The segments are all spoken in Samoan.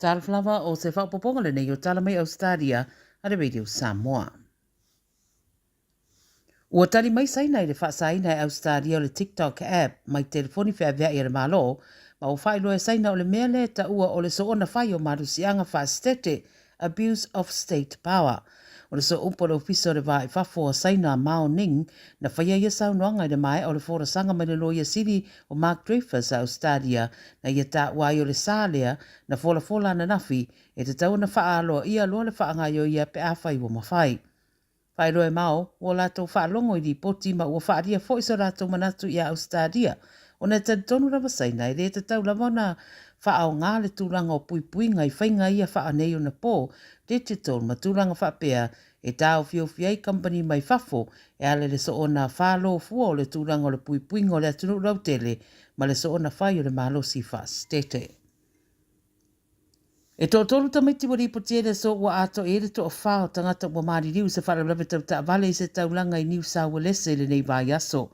Talofa lava o se faaopoopoga lenei o Tala Mai Ausetalia a le Radio Samoa. Ua tali mai Saina i le faasaina e Ausetalia o le TikTok app mai telefoni feaveai a le Malo, ma ua faailoa e Saina o le mea lea e taua o le soona fai o malosiaga faa-setete, abuse of state power. O le sooupu a le Ofisa o le Va i Fafo a Saina Mao Ning na faia ia saunoaga i le maea o le folasaga mai le Loia Sili o Mark Dreyfus a Ausetalia na ia taua ai o le sa lea na folafola ananafi e tatau ona faaaloaia loa le faagaioia pe afai ua mafai. Faailoa e Mao, ua latou faalogo i lipoti ma ua faaalia foi so latou manatu iā Ausetalia, ona e talitonu lava Saina e le tatau lava ona faaaoga le tulaga o puipuiga i faiga ia faaneionapo, digital, ma tulaga faapea e taofiofi ai kamupani mai fafo e ala i le soona falo fua o le tulaga o le puipuiga o le atunuu lautele ma le soona fai o le malosi faasetete. E toatolu tamaiti ua lipoti ai le aso ua atoa i ai le toafa o tagata ua maliliu i se faalavelave tau taavale i se taulaga i Niu Sauelese i lenei vaiaso.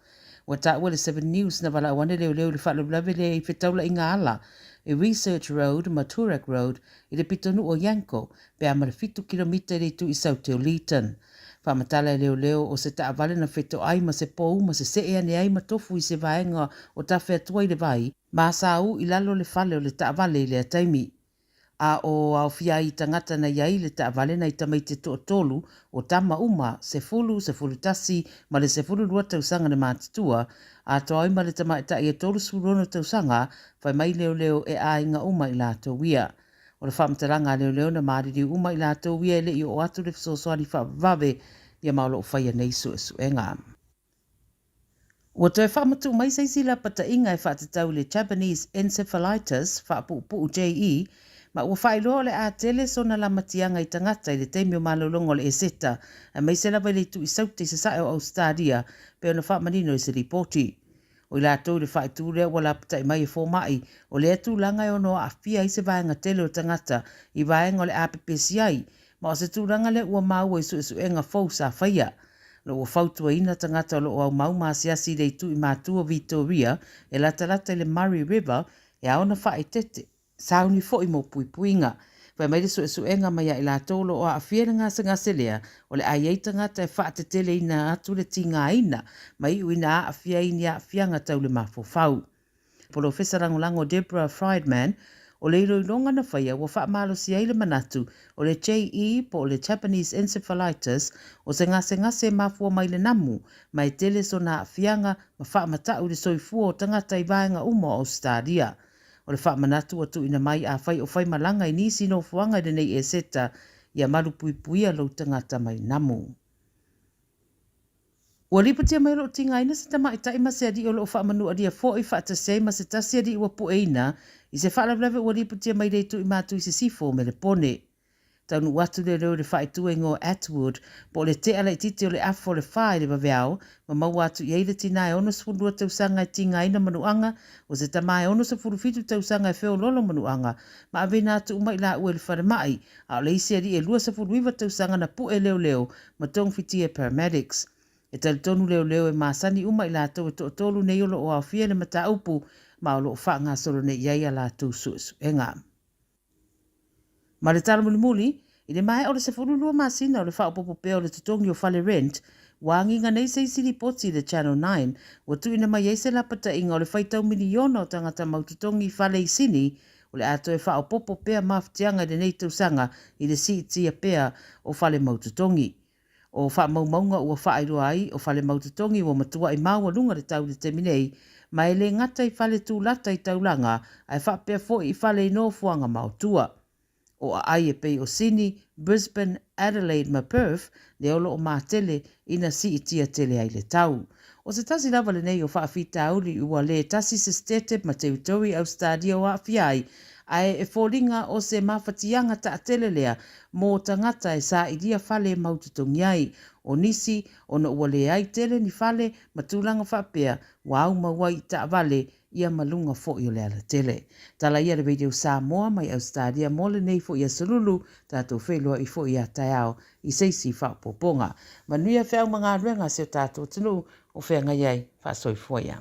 Ua taua le Seven News na valaau ane leoleo i le faalavelave lea i fetaulaiga ala i Research Road ma Toorak Road i le pitonuu o Yanco pe a ma le 7 kilomita i le itu i Saute o Leeton. Faamatala e leoleo o se taavale na fetoai ma se pou ma sesee ane ai ma tofu i se vaega o tafe atua i le vai Ma sa u i lalo le fale o le taavale i lea taimi. A o aofia ai i tagata na i ai le taavale nai tamaiti e toatolu, o tama uma, 10, 11 ma le 12 tausaga le matutua, atoa ai ma le tamaitai e 36 tausaga, fai mai leoleo e aiga uma i latou ia. O le faamatalaga a leoleo na maliliu uma i latou ia e le i oo atu le fesoasoani faavavave ia ma o lo o faia nei suesuega. Ua toe faamatuu mai se isi lapataiga e faatatau i le Japanese Encephalitis, faapuupuu JE, ma ua faailoa o le a tele sona lamatiaga i tagata i le taimi o malologa o le Eseta, aemaise lava i le itu i Saute i Sasae o Ausetalia, pei ona faamanino i se lipoti. O i latou i le faaitu lea ua lapatai mai e fomai, o lea tulaga e ono aafia ai se vaega tele o tagata i vaega o le a pepesi ai, ma o se tulaga lea ua maua i suesuega fou sa faia. O lo o ua fautuaina tagata o lo o aumau ma asiasi i le itu i matua Vitoria e latalata i le Murray River e ao ona faaeteete, sauni foi mo puipuiga. Fai mai le suesuega mai ia i latou o lo o aafia i le gasegase lea, o le a i ai tagata e faateteleina atu le tigaina ma iu ina aafia ai ni aafiaga tau le mafaufau. Polofesa Lagolago Deborah Friedman, o le iloiloga na faia ua faamalosi ai le manatu o le JE po o le Japanese Encephalitis o se gasegase e mafua mai le namu ma e tele sona aafiaga ma faamatau i le soifua o tagata i vaega uma o Ausetalia. O le faamanatu ua tuuina mai afai o faimalaga i nisi nofoaga i lenei Eseta ia malupuipuia lou tagata mai namu. Ua lipotia mai o lo o tigaina se tamaitai ma se alii o lo o faamanualia foi faatasi ai ma se tasi alii ua pueina i se faalavelave ua lipotia mai le itu i Matu i Sisifo o Melepone. Taunuu atu leoleo i le faaitu e igoa Atwood po o le tea laitiiti o le afa o le fa i le vaveao ma maua atu i ai le tinā e 62 tausaga e tigaina manuaga o se tamā e 67 tausaga e feoloolo manuaga ma aveina atu uma i laua i le falemai a o le isi alii e 29 tausaga na pue leoleo ma togafiti e paramedics. E talitonu leoleo e masani uma i latou e toatolu nei o lo o aofia i le mataupu ma o lo o faagasolo nei i ai a latou suesuega. Ma le tala mulimuli, i le maea o le 12 masina o le faaopoopo pea o le totogi o fale rent, ua agiga nei se isi lipoti i le Channel 9 ua tuuina mai ai se lapataiga o le faitau miliona o tagata mau totogi fale i Sini O le a toe faaopoopo pea mafatiaga i lenei tausaga i le siitia pea o fale mau totogi. O faamaumauga ua faailoa ai, o fale mau totogi ua matuai maualuga le tau i le taimi nei, ma e le gata i fale tulata i taulaga ae faapea foi i fale i nofoaga maotua. O aai e pei o Sini, Brisbane, Adelaide ma Perth lea o lo o matele ina siitia tele ai le tau. O se tasi lava lenei o faafitauli ua le tasi se Setete ma Teritori Ausetalia o aafia ai, ae e foliga o se mafatiaga taatele lea mō tagata e sailia fale e mau totogi ai. O nisi, ona ua leai tele ni fale ma tulaga faapea, ua aumau ai i taavale ia ma luga foi o le alatele. Tala ia le Radio Samoa mai Ausetalia mo lenei foi aso lulu, tatou feiloai foi ia taeao i se isi faaopoopoga. Manuia feau ma galuega a si o tatou atunuu o feagai ai. Faasoifua ia.